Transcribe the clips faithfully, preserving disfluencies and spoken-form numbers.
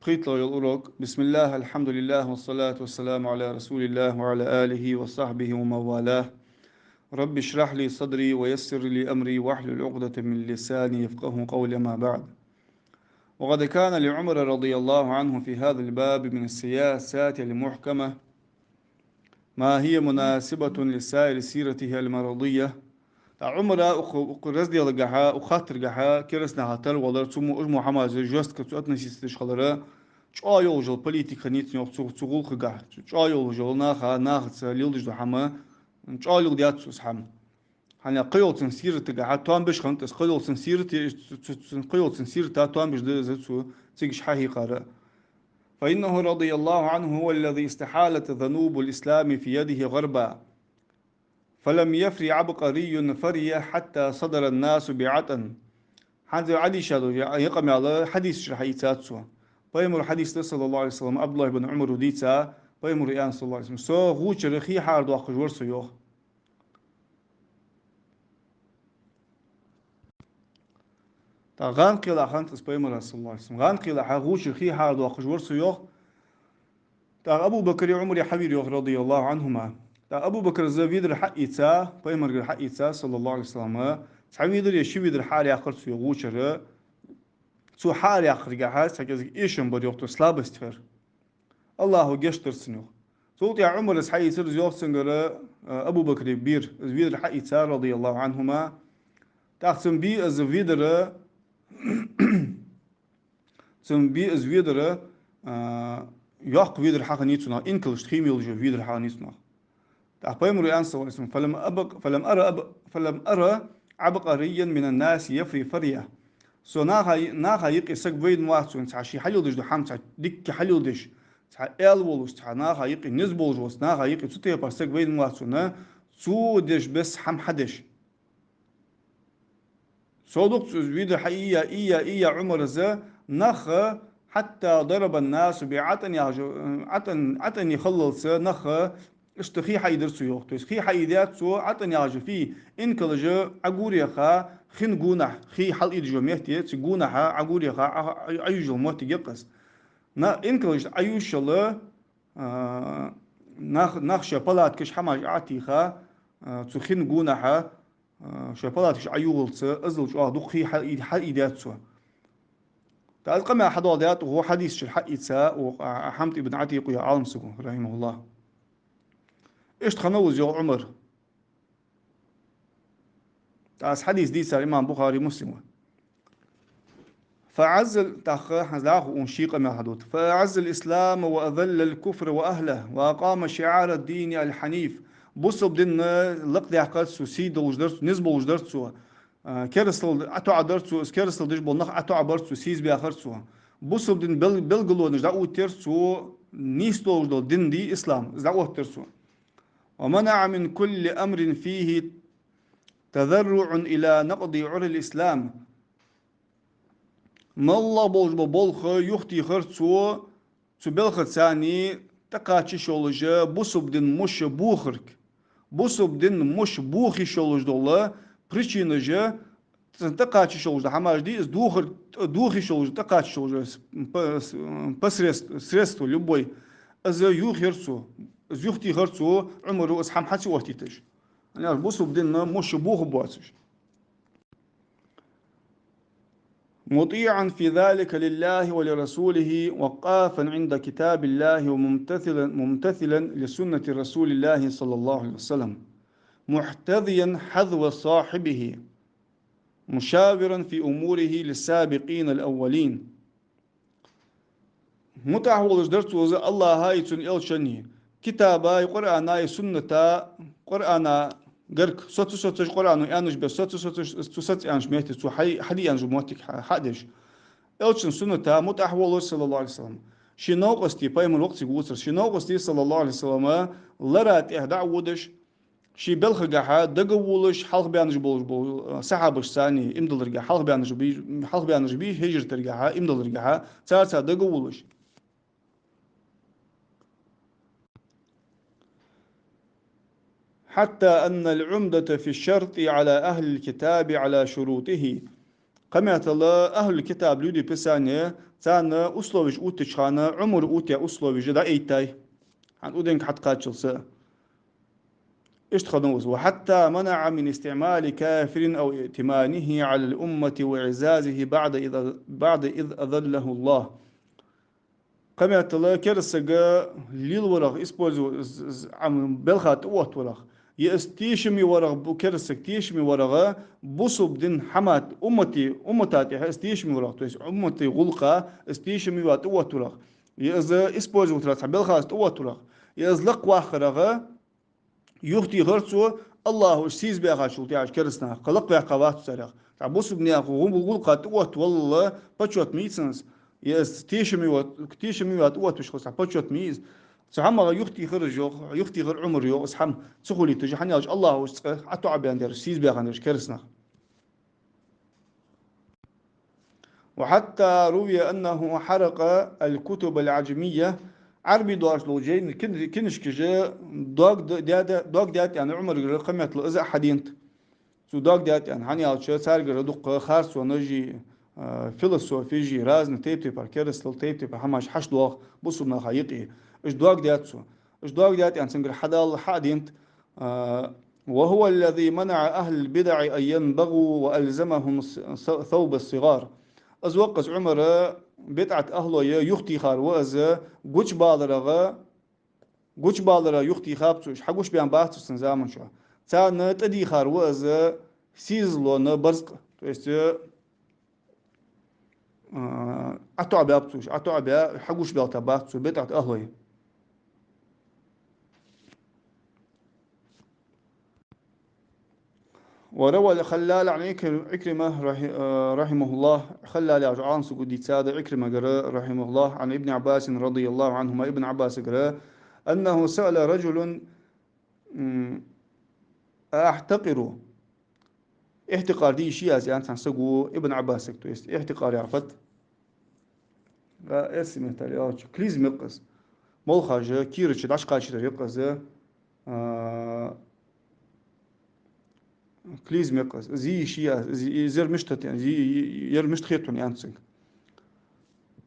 Пхийтталагӏа йола урок. بسم الله، الحمد لله، والصلاة والسلام على رسول الله وعلى آله وصحبه ومن والاه. رب اشرح لي صدري ويسر لي أمري واحلل عقدة من لساني يفقهوا قولي، أما بعد. وقد كان لعمر رضي الله عنه في هذا الباب من السياسات المحكمة ما هي مناسبة لسائر سيرته المرضية. ТӀаккха Ӏумара укх, укх разделагахьа, укх хаттаргахьа кераста наха тара валар, цу му-, уж мо хӀамаш жестко цу относиться деш хилара, чӀоагӀа йолаш йола политика хиннай цун, йоах, цу, цу гӀулакхагахьа. ЧӀоагӀа йолаш йола наха, нахаца леладеш дола хӀама, чӀоагӀа леладаьд цо из хӀама. ХӀана аьлча кхыйолча сирата тӀа тоам беш хиннад из, кхыйолча сирата, цу, цу, цу, кхыйолча сирата тӀа тоам беш да из цо цига хьахьекхар. فإنه رضي الله عنه هو الذي استحالت ذنوب الإسلام في يده غربا، فلم يفر عبقري فرية حتى صدر الناس بعطن. ХӀанз Ӏадийша дола ер къамаьл хьадисашкара хьаийцад цо. Пайхамара хьадис да, صلى الله عليه وسلم, Ӏабдуллахь ибн Ӏумара дийца, Пайхамара аьннад, صلى الله عليه وسلم: «Со гӀу чура хий хьарадоаккхаш вар со», йоах. ТӀаккха гӀанкхелахь хиннад из Пайхамара, صلى الله عليه وسلم. ГӀанкхелахьа гӀу чура хий хьарадоаккхаш вар со, йоах. ТӀаккха Абу Бакри Ӏумари хьавийра, йоах, رضي الله عنهما. ТӀаккха Абу Бакра из ведар хьаийца, Пайхамарагара хьаийца, صلى الله عليه وسلم, цхьа ведар е ши ведар хьаараяьккхар цо, йоах, гӀу чура. Цо хьаараяьккхаргахьа цхьа кӀезига эшам бар, йоах, то слабость хир. АллахӀа гешт дар цунна, йоах. Цул тӀехьагӀа Ӏумара из хьаийцар, из, йоах, цунгара, а, Абу Бакра бийра, из ведар хьаийца, رضي الله عنهما. ТӀаккха цун бе из ведар, цун бе из ведар, а, йоккха ведар хьахиннай цунах, инкалашта хий мелаш йола ведар хьахиннай цунах. ТӀаккха Пайхамара аьннад, صلى الله عليه وسلم: «فلم أبق، فلم أر أب، فلم أر عبقريا من الناس يفري فرية». Со наха, наха юкъе саг вайна вац цунна, цхьа ше хьалеладеш дола хӀама, цхьа дика хьалеладеш, цхьа аьла волаш, цхьа наха юкъе низ болаш вола, наха юкъе цу тайпара саг вайна вац цунна, цо деш бесса хӀама хьадеш. Со дукха цу ведар хьаийя, ийя, ийя Ӏумара из, нах, حتى ضرب الناس بعطن яхаш, Ӏатан, Ӏатане хиллалца нах иштта хий хьаийдир цо, йоах. То есть хий хьаийдаьд цо, Ӏатан яхаш фий, инкалаш Ӏогуреха, хин гонахьа, хий хьалъийдеш йола метте, цу гонахьа, Ӏогуреха, Ӏа-, Ӏа-, Ӏоюжал моттиг я-кх из. На-, инкалашта Ӏоюшшал, а, нах, нах шоай палаткаш, хӀамаш Ӏотийха, а, цу хин гонахьа, а, шоай палаткаш ӀоюгӀалца, иззал чӀоагӀа дукха хий хьал-, хьалъийдаьд цо. ТӀаккха из къамаьл хьадоаладаьд укхо хьадисашкара хьаийца, укх, а, Хьамд ибн Ӏатикъ яха Ӏалам саго, رحمه الله. Иштта хиннав из, йоах, Ӏумар. ТӀаккха из хьадис дийцар имам Бухари, Муслима. فأعز ال-, тӀаккха хӀанз дӀахо укхун ший къамаьл хьадода. فأعز الإسلام وأذل الكفر وأهله وأقام شعار الدين الحنيف. Бусалба дин лакхдаьккхар цо, сий долаш дар цо, низ болаш дар цо. А, керастал ӀотоӀадар цо, из керастал деш бола нах ӀотоӀабар цо, сийсазбаьхар цо. Бусалба дина бел-, белгалонаш дӀаоттаяр цо, нийса долаш дола дин дий ислам, из дӀаоттадаьр цо. ومنع من كل أمر فيه تذرع إلى نقض عرى الإسلام. МоллагӀа болаш бола болх юхатехар цо, цу балхаца тӀакхача йиш йолаш бусалба дин муш бохарга. Бусалба дин муш боха йиш йолаш дола причинаш, цун тӀакхача йиш йолаш дола хӀамаш дий, из дохар-, доха йиш йолаш, тӀакхача йиш йолаш, п-, с-, посредств-, средство любой, из юхаяьр цо, из юхатехар цо, Ӏумара из хӀама хьа ца оттийташ. Яхаш, бусалба дин муш боха боацаш. مطيعا في ذلك لله ولرسوله، وقافا عند كتاب الله، وممتثلا، ممتثلا لسنة رسول الله صلى الله عليه وسلم، محتذيا حذو صاحبه، مشاورا في أموره للسابقين الأولين. МутӀахьа волаш дар цо из АллахӀаи цун элчанеи, китабаи, Къуръанаи, сунната, Къуръана гарга соца-соцаш, Къуръано аьннача беса соца-соцаш, цо саца аьннача метте, цо хьай-, хьаде аьннача моттиге хьа-, хьадеш. Элчан сунната мутӀахьа волаш, صلى الله عليه وسلم. Ший новкъостий, пайхамар воккхача вувцар, ший новкъостий, صلى الله عليه وسلم, лара тӀехьа дӀа а водаш, ший балхагахьа дагавувлаш, хьалхабаьннараш болаш бола, а, сахьабашца иман дилларгахьа, хьалхабаьннараш бий, хьалхабаьннараш бий, хьижрат даргахьа, иман дилларгахьа, царца дагавувлаш. حتى أن العمدة في الشرط على أهل الكتاب على شروطه. Кхыметтел ахӀлул-китаб, люди Писания, царна условеш оттача хана Ӏумара оттаяь условеш дӀаэттад. ХӀанз уденга хьатӀакхаччалца. Иштта хиннав из: «وحتى منع من استعمال كافر أو ائتمانه على الأمة وإعزازه بعد إذ، بعد إذ أذله الله». Кхыметтел керастага лелаварах, использовать, з-, з-, ам, белха тӀаоттаварах, е из тешаме варах, бу-, керастаг тешаме варах, бусалба дина хӀамат, уммати, уммата тӀехьа из тешаме варах, то есть уммата гӀулакха из тешаме ваь тӀаоттаварах, е из использовать варах, цхьа белха тӀаоттаварах, е из лакхваккхарах, юхатехар цо, АллахӀа уж сийсаза баьхачул тӀехьагӀа, кераста нах, кхы лакхваьккха вац царех. Цхьа бусалба наьха гӀу-, гӀулакха тӀаоттаваллал, почёт ма йий цунна из. Е из тешаме ва-, тешаме ваь тӀаоттавеш хилча, цхьа почёт ма йий из. Цу хӀамах юхатехар уж, йоах, юхатехар Ӏумара, йоах, из хӀама ца хулийташ, хӀана аьлча АллахӀа уж цкъа ӀотоӀабаьннад уж, сийсаза баьхкад уж кераста нах. وحتى روي أنه حرق الكتب العجمية. Ӏарбий доацаш дола жайна кин-, кинашкаш дог д-, даьд, дог даьд аьнна Ӏумарагара кхыметтел из а хьаденад. Цо дог даьд аьнна, хӀана аьлча царгара дукха харцонаш а, а, философеш а, разный тайп-тайпара керастал, тайп-тайпара хӀамаш хьачудоагӀа бусалба наха юкъе. Уж дог даьд цо. Уж дог даьд аьнна цунгара хьадалла хьа а денад, а, «وهو الذي منع أهل البدع أن ينبغوا وألزمهم ص-، ص-، ثوب الصغار». Из ва-кх из Ӏумар, бидӀат ахӀлой юхатехар ва из, гучабаларах, гучабаларах юхатехаб цо уж, хьагучабаьннабац уж цун заман чухь. Царна тӀадийхар ва из сийсазлон барзкъа. То есть, а, ӀотоӀабаьб цо уж, ӀотоӀабаь, хьагучабаьлийтабац цо бидӀат ахӀлой. وروى الخلال عن عكر-، عكرمة رح-، آه، رحمه الله. Халлал яхача Ӏалам саго дийцад Ӏикримагара, رحمه الله، عن ابن عباس رضي الله عنهما, Ибн Ӏаббасагара, أنه سئل رجل، м, أأحتقر. Ихьтикъар де йиш йий аз, аьннад цхьан саго Ибн Ӏаббасага, то есть ихьтикъар яхар фуд? Га, эрсий меттала аьлча, клизма я-кх из. Молхаш кийрача дӀачукхачийдар я-кх из, а, клизма я-кх из. Из е йиш йий аз, из, из ер мишта хет, из е-, е-, ер мишта хет хьона, аьннад цунга.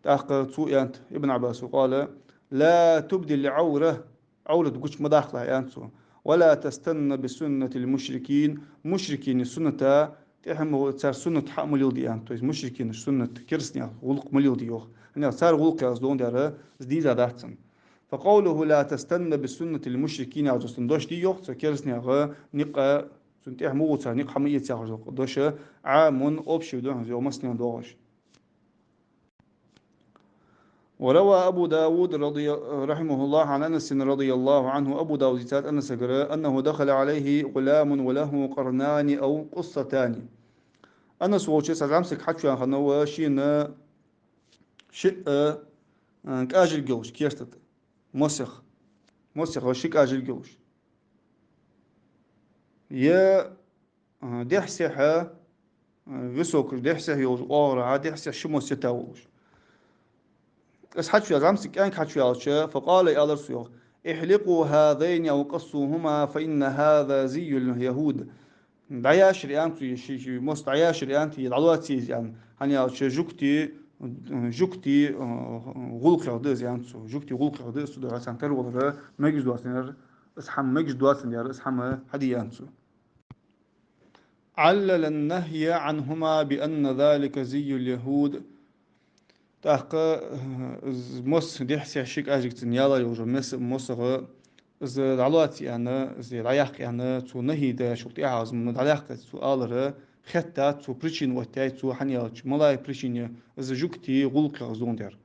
ТӀаккха цо аьннад, Ибн Ӏаббаса, قال: «لا تبد العورة». Ӏоврат гуча ма даккхалахь, аьннад цо. «ولا تستن بسنة المشركين». Мушрикий сунната тӀехьа ма, цар суннат хьа а ма леладе, аьннад. То есть мушрикий суннат, кераста наьха гӀулакх ма леладе, йоах. ХӀана аьлча цар гӀулакх я из дувцаш дар, из дезаш дац царна. «فقوله لا تستن بسنة المشركين» яхаш цун дош дий, йоах, цу кераста наьха никъ, цунна тӀехьа ма гӀо, цар никъ хьа ма эца яхаш дола дош, «عام», общий да хьона из, йоах, массанена доагӀаш. وروى أبو داود رضي، رحمه الله عن أنس رضي الله عنه, Абу Давуда дийцад Анасагара, أنه دخل عليه غلام وله قرنان أو قصتان. Анас волча цхьа зӀамсаг хьачуваьнна хиннав, шийна шиъ, а, кӀажилг йолаш, керта тӀа, мосех. Мосех ши кӀажилг йолаш. Е а, дехьа-сехьа, а, высокаш, дехьа-сехьа йолаш, оагӀорахьа дехьа-сехьа ши мост йита волаш. Из хьачуве-, зӀамсаг кӀаьнк хьачуваьлча, فقال, аьлар цо, йоах: «احلقوا هذين أو قصوهما فإن هذا زي اليهود». ДӀаяшар, аьннад цо, е ши, ши мост дӀаяшар, аьннад, е дӀалоаца из, аьннад. ХӀана аьлча жугтий, жугтий, а, гӀулакхех да из, аьннад цо. Жугтий гӀулакхех да из, цудухьа царна тара валар мегаш доацандаь, из хӀама мегаш доацандаь, из хӀама хьаде, аьннад цо. علل النهي عنهما بأن ذلك زي اليهود. ТӀаккха, э, из мос дехьа-сехьа ши кӀажилг цун яла йолча мес-, мосагӀа из дӀалоаца аьнна, из дӀаяккха аьнна, цо нахьи даьчул тӀехьагӀа из ма дӀаяккха, цо алар хеттад, цо причина оттаяьй цо, хӀана аьлча, малагӀа причина я, из жугтий гӀулакхех из дувцандаь.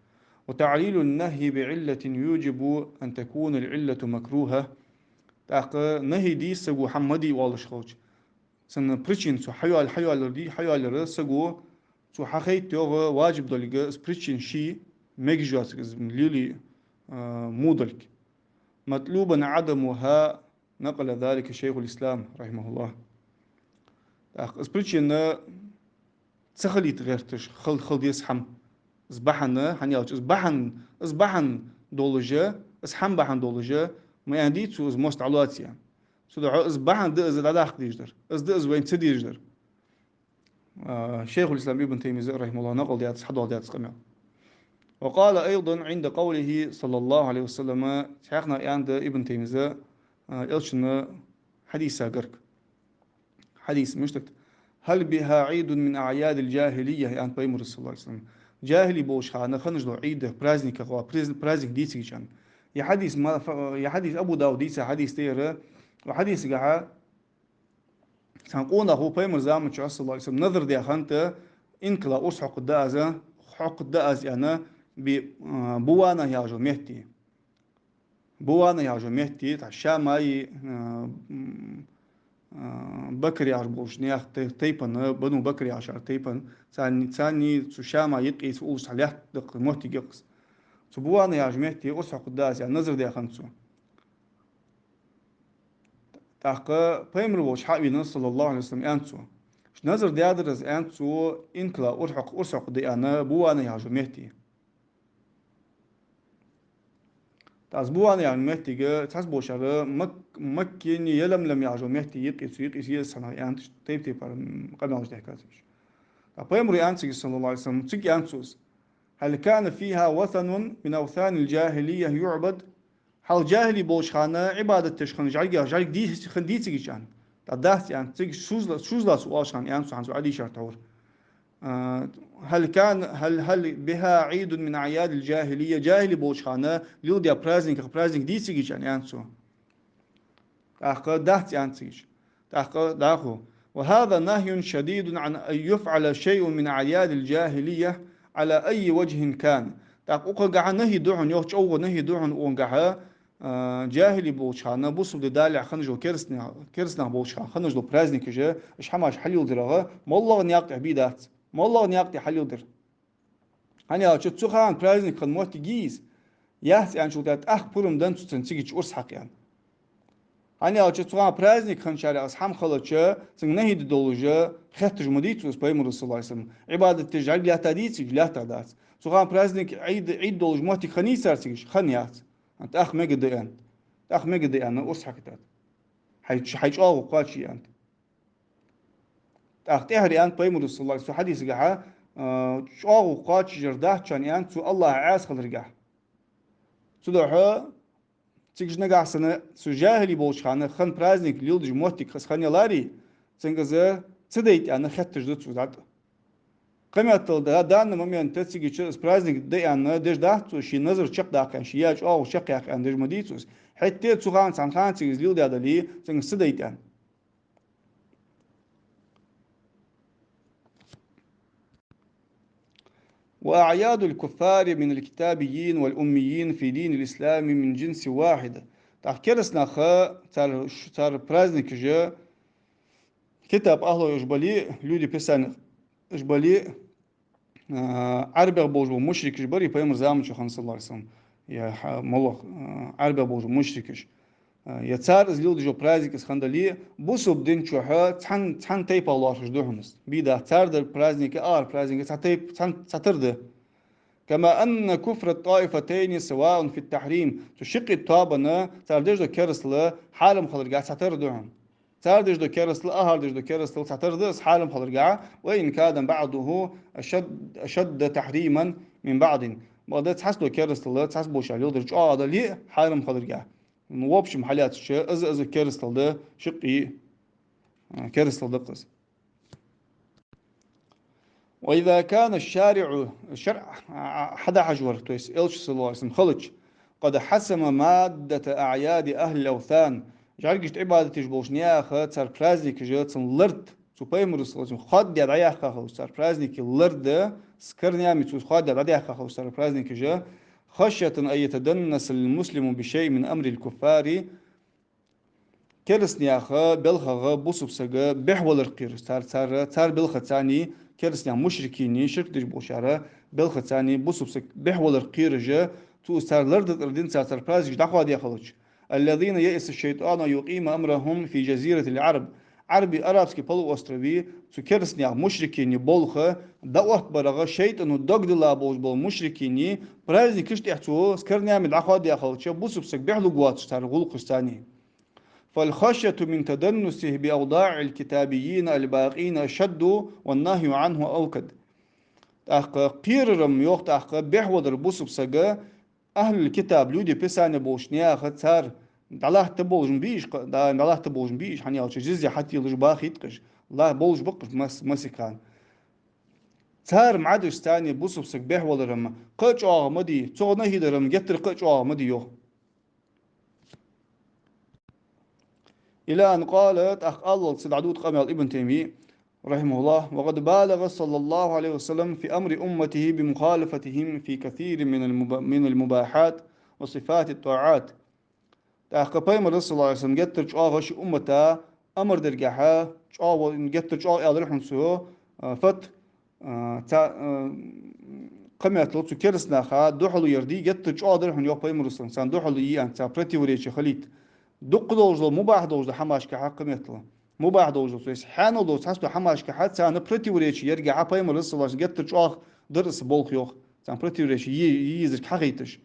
وتعليل النهي بعلة يوجب أن تكون العلة مكروهة. ТӀаккха нахьи де саго хӀама ма де оалаш хилча, цун причина цо хьайоал-, хьайоалар де, хьайоалар саго, цо хьахайт йоагӀа важиб долга, из причина ший мегаш йоацилга, из лелае, а, во долга. مطلوبا عدمها، نقل ذلك شيخ الإسلام رحمه الله. ТӀаккха из причина ца хилийта гӀерташ хила, хила деза хӀама. Из бахьан, хӀана аьлча, из бахьан, из бахьан долаш, из хӀама бахьан долаш, ма аьннадий цо, из мост дӀалоаца аьнна. Цудухьа из бахьан да из дӀадаккха дезаш дар. Из да из вайна ца дезаш дар. А, Шайхуль-Ислам Ибн Таймийяс, рахьимахӀуллахӀ, накъл даьд, хьадоаладаьд из къамаьл. وقال أيضا عند قوله صلى الله عليه وسلم, цхьаькханахьа аьннад Ибн Таймийяс, а, Элчан хьадиса гарга. Хьадис мишта да: «هل بها عيد من أعياد الجاهلية», аьннад Пайхамара, саллаллахӀу Ӏалайхи ва саллам. Джахили болча хана хиннаш дола Ӏийд, праздник, ва приз-, праздник дийцаргдий аьнна. Ер хьадис ма-, фа-, ер хьадис Абу Давуда дийца хьадис да ер. Укх хьадисагахьа цхьан къонахо Пайхамара заман чухь, саллаллахӀу Ӏалайхи ва саллам, назар даь хиннад, инкала урс хьокхаргда аз, хьокхаргда аз аьнна, би-, а, Бувана яхача метте. Бувана яхача метте, тӀаккха Шамаи, а, м, а, Бакр яхаш болча наьха тай-, тайпан, Бану Бакр яхача тайпан, царна, царна цу Шама юкъе цу уллаш цхьа лаьтта да-кх, моттиг я-кх. Цу Бувана яхача метте урс хьокхаргда аз аьнна, назар даь хиннад цо. ТӀаккха Пайхамар волча хьа а вена, саллаллахӀу Ӏалайхи ва саллам, аьннад цо: «Шу назар даьдар аз, аьннад цо, инкала урс хьокх-, урс хьокхаргда аьнна, Бувана яхача метте». ТӀаккха из Бувана яхача меттиге цхьаболчар Мак-, Маккани Яламлам яхача метте юкъе, цу юкъе еза цхьаннахьа аьннад, тайп-тайпара, м, къамаьлаш даьхкад цо. ТӀаккха Пайхамара аьннад цига, саллаллахӀу Ӏалайхи ва саллам, цига аьннад цо из: «هل كان فيها وثن من أوثان الجاهلية يعبد؟» Хьал джахили болча хана Ӏибадат деш хинна жӀаргаш, жӀарг дий-, хиннадий цига аьнна. ТӀаккха дац аьннад, цига шозлагӀа, шозлагӀа цо оалаш хиннад аьннад цо, хӀанз Ӏадийшар тхьовра. А, «هل كان، هل، هل بها عيد من أعياد الجاهلية؟» Джахили болча хана леладаь праздникех праздник дий цига аьнна, аьннад цо. ТӀаккха дац аьннад цига. ТӀаккха дӀахо: «وهذا نهي شديد عن أن يفعل شيء من أعياد الجاهلية على أي وجه كان». ТӀаккха укхагахьа нахьи да хьона, йоах, чӀоагӀа нахьи да хьона укхагахьа, а, джахили болча хана, бусалба ди далехьа хиннаш дола керастнех-, керастнех болча хана хиннаш дола праздникаш, уж хӀамаш хьалеладарах, моллагӀа наькъа тӀа бе дац. МоллагӀа наькъа тӀа хьалеладар. ХӀана аьлча, цу хана праздник хинна моттиг йий из? Яц аьнначул тӀехьагӀа тӀаккха пурам да цунна цигача урс хьакха аьнна. ХӀана аьлча, цу хана праздник хинначарех из хӀама хилча, цунга нахьи де долаш хетташ ма дий цо из, Пайхамара, саллаллахӀу Ӏалайхи ва саллам. Ӏибадат деш жӀарг лаьттадий цига? Лаьттадац. Цу хана праздник, Ӏийд, Ӏийд долаш моттиг хиннай цар цига? Хиннаяц. ТӀаккха мегаргда аьнна. ТӀаккха мегаргда аьнна, урс хьакхийтад. Хьай, хьай чӀоагӀо кхоаче аьнна. ТӀаккха тӀехьара аьннад Пайхамара, саллаллахӀу Ӏалайхи ва саллам, хьадисагахьа, а, чӀоагӀо кхоачашдар дац шоана аьннад цо АллахӀа Ӏаьса хиларгахьа. Цудухьа цига нагахьа санна цу джахили болча хана хинна праздник леладеш моттиг хаза хинна яларе, цунга из ца дайта аьнна хетташ да цо из тӀаккха. Кхыметтел да, данный момент цигача из праздник да аьнна деш дац цо, ший назар чакхдаккха аьнна, ший яь чӀоагӀо чакхъяккха аьнна деш ма дий цо из. ХӀаьта а цу хана цхьан хана цига из леладаь дале, цунга из ца дайта аьнна. «وأعياد الكفار من الكتابيين والأميين في دين الإسلام من جنس واحد». ТӀаккха кераста наха, цар, цар праздникаш, китаб ахьлой уж бале, люди Писания уж бале, а, Ӏарбех болаш бола мушрикаш барий Пайхамара заман чухь хинна, саллаллахӀу Ӏалайхи ва саллам, е хьа-, моллагӀа, а, Ӏарбех болаш бола мушрикаш. А, е цар из леладеш йола праздник из хинна дале, бусалба дина чухь цхьан, цхьан тайпах лоархӀаш да хьона из. Бе дац, цар дар праздник а, ар праздник а цхьа тайп-, цхьан, цхьатара да. «كما أن كفر الطائفتين سواء في التحريم». Цу шиккхе тоабан цар деш дола керастал хьарам хиларгахьа цхьатара да хьона. Цар деш дола керастал, ахар деш дола керастал цхьатара да из хьарам хиларгахьа, «وإن كان بعضه أشد، أشد تحريما من بعض». Бакъда цхьацца дола керастал, цхьацца болчар леладар чӀоагӀа дале а хьарам хиларгахьа. Ну, в общем, хьалаьцача, из, из керастал да, шиккхе, а, керастал да-кх из. «وإذا كان الشارع», шарӀ, а, а, хьадахьаш вар, то есть Элча, саллаллахӀу Ӏалайхи ва саллам, хилча, «قد حسم مادة أعياد أهل الأوثان», жӀаргашта Ӏибадат деш болча наьха цар праздникаш цунна лард, цу Пайхамара, саллаллахӀу Ӏалайхи ва саллам, хоададеш дӀаяьккха хилча цар праздникаш лард, сквернями цо хоададеш дӀаяьккха хилча цар праздникаш, «خشية أن يتدنس المسلم بشيء من أمر الكفار». Кераста наьха балхах бусалба саг бӀехваларах кхераш, цар, цар, цар балхаца, кераста наьха, мушрикий, ширк деш болчар балхаца бусалба саг бӀехваларах кхераш, цо из цар ларда тӀара дина цар, цар праздникаш дӀахоадаь хилча. «الذين يئس الشيطان أن يقيم أمرهم في جزيرة العرب». Ӏарбий, Арабский полуострове цу кераста наьха, мушрикий болх дӀаоттабарах шайтӀано дог дилла болаш бола мушрикий праздникаш тӀехьа цо сквернями дӀахоадаь хилча, бусалба саг бӀехлургвоацаш цар гӀулакхашца. فالخشية من تدنسه بأوضاع الكتابيين الباقين أشد والنهي عنه أوكد. ТӀаккха кхерар-м, йоах, тӀаккха бехвалар бусалба сага, ахьлул-китаб, люди Писания болча наьха, цар дӀалатта болаш ма бий уж, кх-, да, дӀалатта болаш ма бий уж, хӀана аьлча жизья хьателаш бахийт-кх уж, ла-, болаш ба-кх уж мас-, массе хана. Цар мӀадаш царна бусалба сага бехвалар-м кхы а чӀоагӀа ма дий, цох нахьи дар-м геттара кхы а чӀоагӀа ма дий, йоах. إلى أن قال, тӀаккха аллалца дӀадувц къамаьл Ибн Таймий, رحمه الله: وقد بالغ صلى الله عليه وسلم في أمر أمته بمخالفتهم في كثير من المب-، من المباحات وصفات الطاعات. ТӀаккха Пайхамара, صلى الله عليه وسلم, геттара чӀоагӀа ший уммата амар дергахьа, чӀоагӀа, геттара чӀоагӀа аьлар хьона цо, а, фат, а, ца, а, кхыметтел цу кераста наха духьале яр дий, геттара чӀоагӀа дар хьона, йоах, Пайхамара, صلى الله عليه وسلم, царна духьале е аьнна, царна противоречи хилийта. Дукха долаш дола, мубахь долаш дола хӀамашкахьа кхыметтел. Мубахь долаш дола, то есть хьанал дола цхьацца дола хӀамашкахьа царна противоречи яргахьа Пайхамара, صلى الله عليه وسلم, геттара чӀоагӀа дар из болх, йоах. Царна противоречи е, е езарг хьахайташ.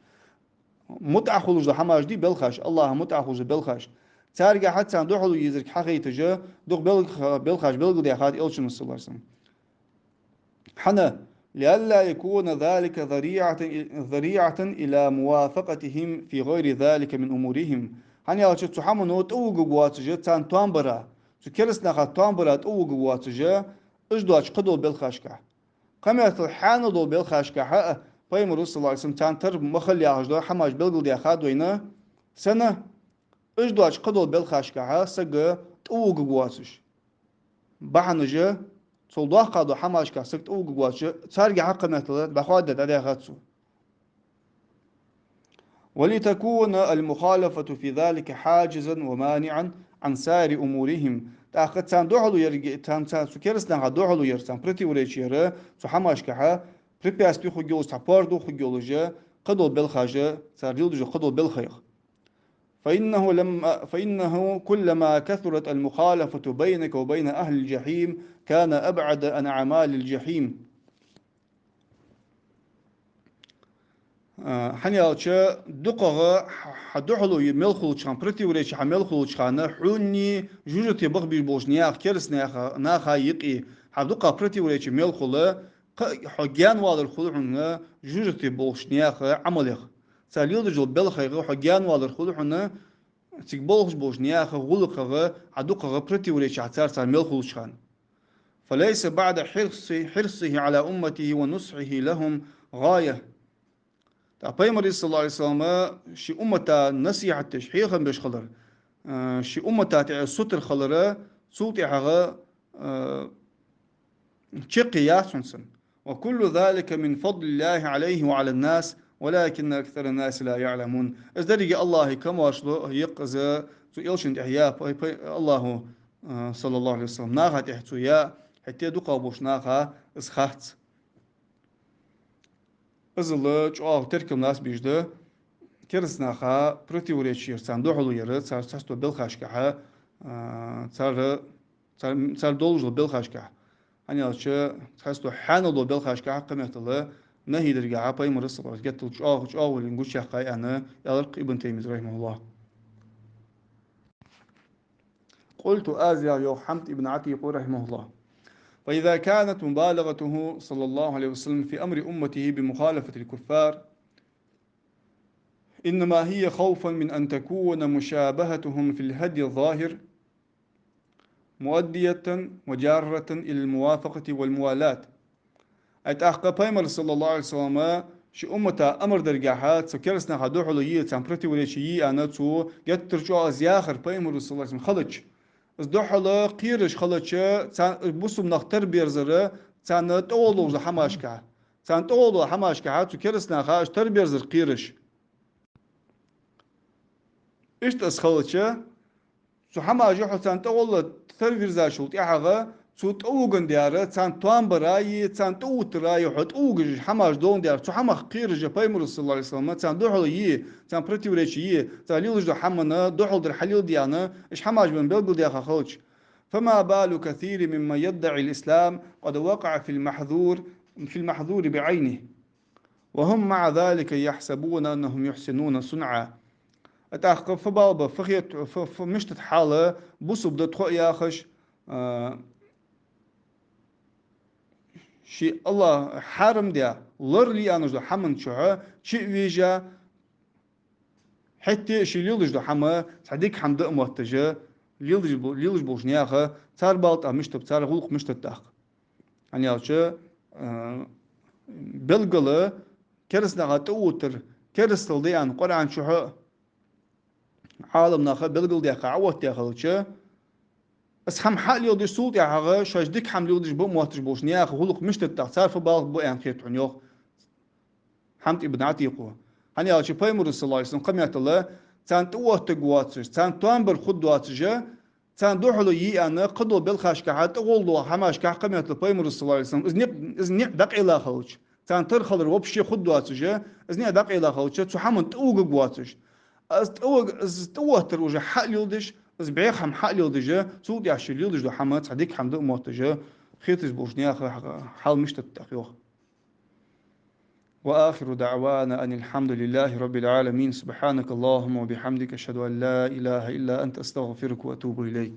МутӀахьа хулаш дола хӀамаш дий белхаш, АллахӀа мутӀахьа хулаш дола белхаш. Царгахьа царна духьале езарг хьахайташ, дукха белх-, белхаш белгалдаьхад Элчано, صلى الله عليه وسلم. ХӀана? لئلا يكون ذلك ذريعة، ذريعة إلى موافقتهم في غير ذلك من أمورهم. ХӀана аьлча цу хӀамано тӀавугаргвоацаш царна тоам бара, цу кераста наха тоам бара тӀавугаргвоацаш, уж доацача кхыдолча белхашкахьа. Кхыметтел хьанал долча белхашкахьа а Пайхамара, صلى الله عليه وسلم, царна тара ма хила яхаш дола хӀамаш белгалдаьхад вайна, сенна, уж доацача кхыдолча белхашкахьа саг тӀавугаргвоацаш. Бахьанаш, цул доккха дола хӀамашкахьа саг тӀавугаргвоацаш, царгахьа кхыметтел дӀахоадаь дӀадаьхад цо. ولتكون المخالفة في ذلك حاجزا ومانعا عن سائر أمورهم. ТӀаккха царна духьале яр, царна, царна цу кераста наха духьале яр, царна противоречи яр, цу хӀамашкахьа препятствие хургйолаш, цхьа пордув хургйолаш, кхыдолча белхаша, цар леладеш дола кхыдолча белхаех. فإنه لم، فإنه كلما كثرت المخالفة بينك وبين أهل الجحيم كان أبعد عن أعمال الجحيم. А, хӀана аьлча, дукхагӀа хьа, хьа духьале мел хулача хана, противоречи хьа мел хулача хана, хьони жожагӀате бахабеш болча наьха, кераста наьха, наха юкъе хьа дукха противоречи мел хул, кхы а хьо гаьнавалар хул хьона жожагӀате болча наьха Ӏамалех. Цар леладеш дола белхаех хьо гаьнавалар хул хьона, цига болхаш болча наьха гӀулакхагӀа, хьа дукхагӀа противоречи хьа цар, цар мел хулача хана. فليس بعد حرص، حرصه على أمته ونصحه لهم غاية. ТӀаккха Пайхамара, صلى الله عليه وسلم, ший уммата насихьат деш, хьехам беш хилар, а, ший уммата тӀа сутара хилар, цул тӀехьагӀа, а, чаккхе яц хьона цун. وكل ذلك من فضل الله عليه وعلى الناس ولكن أكثر الناس لا يعلمون. Из деррига АллахӀа камаьршал я-кх из, цу Элчана тӀа я, пай-, пай-, АллахӀа, а, صلى الله عليه وسلم, наха тӀа цо я, хӀаьта дукхагӀболча наха из хац. Иззал чӀоагӀа теркам лаца безаш да кераста наха противоречи яр, царна духьале яр, цар цхьацца дола белхашкахьа, а, цар, цар, цар долаш дола белхашкахьа. ХӀана аьлча, цхьацца дола хьанал дола белхашкахьа кхыметтел нахьи даргахьа Пайхамара, صلى الله عليه وسلم, геттара чӀоагӀа, чӀоагӀа вале гучаяьккхай аьнна, аьлар-кх Ибн Таймийс, رحمه الله. قلت, аз яхар, йоах Хьамд ибн Ӏатикъа, رحمه الله: فإذا كانت مبالغته صلى الله عليه وسلم في أمر أمته بمخالفة الكفار إنما هي خوفا من أن تكون مشابهتهم في الهدي الظاهر مؤدية وجارة إلى الموافقة والموالاة. Ай, тӀаккха Пайхамара, صلى الله عليه وسلم, ший уммата амар даргахьа, цу кераста наха духьале е, царна противоречи е аьнна, цо геттара чӀоагӀа из яхар Пайхамара, صلى الله عليه وسلم, хилча, из духьала кхераш хилча, царна бусалба нах тарберзар, царна тӀагӀолла дола хӀамашкахьа, царна тӀагӀолла дола хӀамашкахьа, цу кераста наха уж тарберзар кхераш. Иштта из хилча, цу хӀамаша хьо царна тӀагӀолла тарвирзачул тӀехьагӀа, цо тӀавугаш дар, царна тоам бараи, царна тӀаоттараи хьо тӀавугаш хӀамаш долаш дар, цу хӀамах кхераш Пайхамара, صلى الله عليه وسلم, царна духьале е, царна противоречи е, цар леладеш дола хӀамана духьалдар хьалеладе аьнна, уж хӀамаш бен белгалдаьха хилча. فما بال كثير ممن يدعي الإسلام قد وقع في المحظور، في المحظور بعينه، وهم مع ذلك يحسبون أنهم يحسنون صنعا. ТӀаккха фу бала ба, фу хет, фу, фу мишта да хьал, бусалба да тхо яхаш, а, ший АллахӀа хьарам даь, лорале аьнна долча хӀаман чухьа чу а вийжа, хӀаьта а ший леладеш дола хӀама цхьа дика хӀама да а мотташ, леладеш бо-, леладеш болча наьха, цар бала тӀа мишта ба, цар гӀулакх мишта да тӀаккха. ХӀана аьлча, а, белгала кераста наха тӀаоттар керастал да аьнна Къуръан чухьа а, Ӏаламнаха белгалдаьккха Ӏооттадаь хилча, из хӀама хьа а леладеш, цул тӀехьагӀа шоаш дика хӀама леладеш ба а мотташ болча наьха гӀулакх мишта да тӀаккха, цар фу бала ба аьнна хет хьона, йоах Хьамд ибн Ӏатикъо. ХӀана аьлча Пайхамара, саллаллахӀу Ӏалайхи ва саллам, кхыметтел царна тӀаоттаргвоацаш, царна тоам бар хургдоацаш, царна духьала е аьнна, кхыдолча белхашкахьа, тӀагӀолла долча хӀамашкахьа кхыметтел Пайхамара, саллаллахӀу Ӏалайхи ва саллам, из ниӀ, из ниӀ дӀакъайла хилча, царна тара хилар вообще хургдоацаш, из ниӀ дӀакъайла хилча, цу хӀаман тӀавугаргвоацаш. Из тӀавуг-, из тӀаоттар уже хьа а леладеш, из бӀеха хӀама хьа а леладеш, цул тӀехьа ший леладеш дола хӀама цхьа дика хӀама да а мотташ, хеташ болча наьха хьал мишта да тӀаккха, йоах. وآخر دعوانا أن الحمد لله رب العالمين. سبحانك اللهم وبحمدك، أشهد أن لا إله إلا أنت، أستغفرك وأتوب إليك.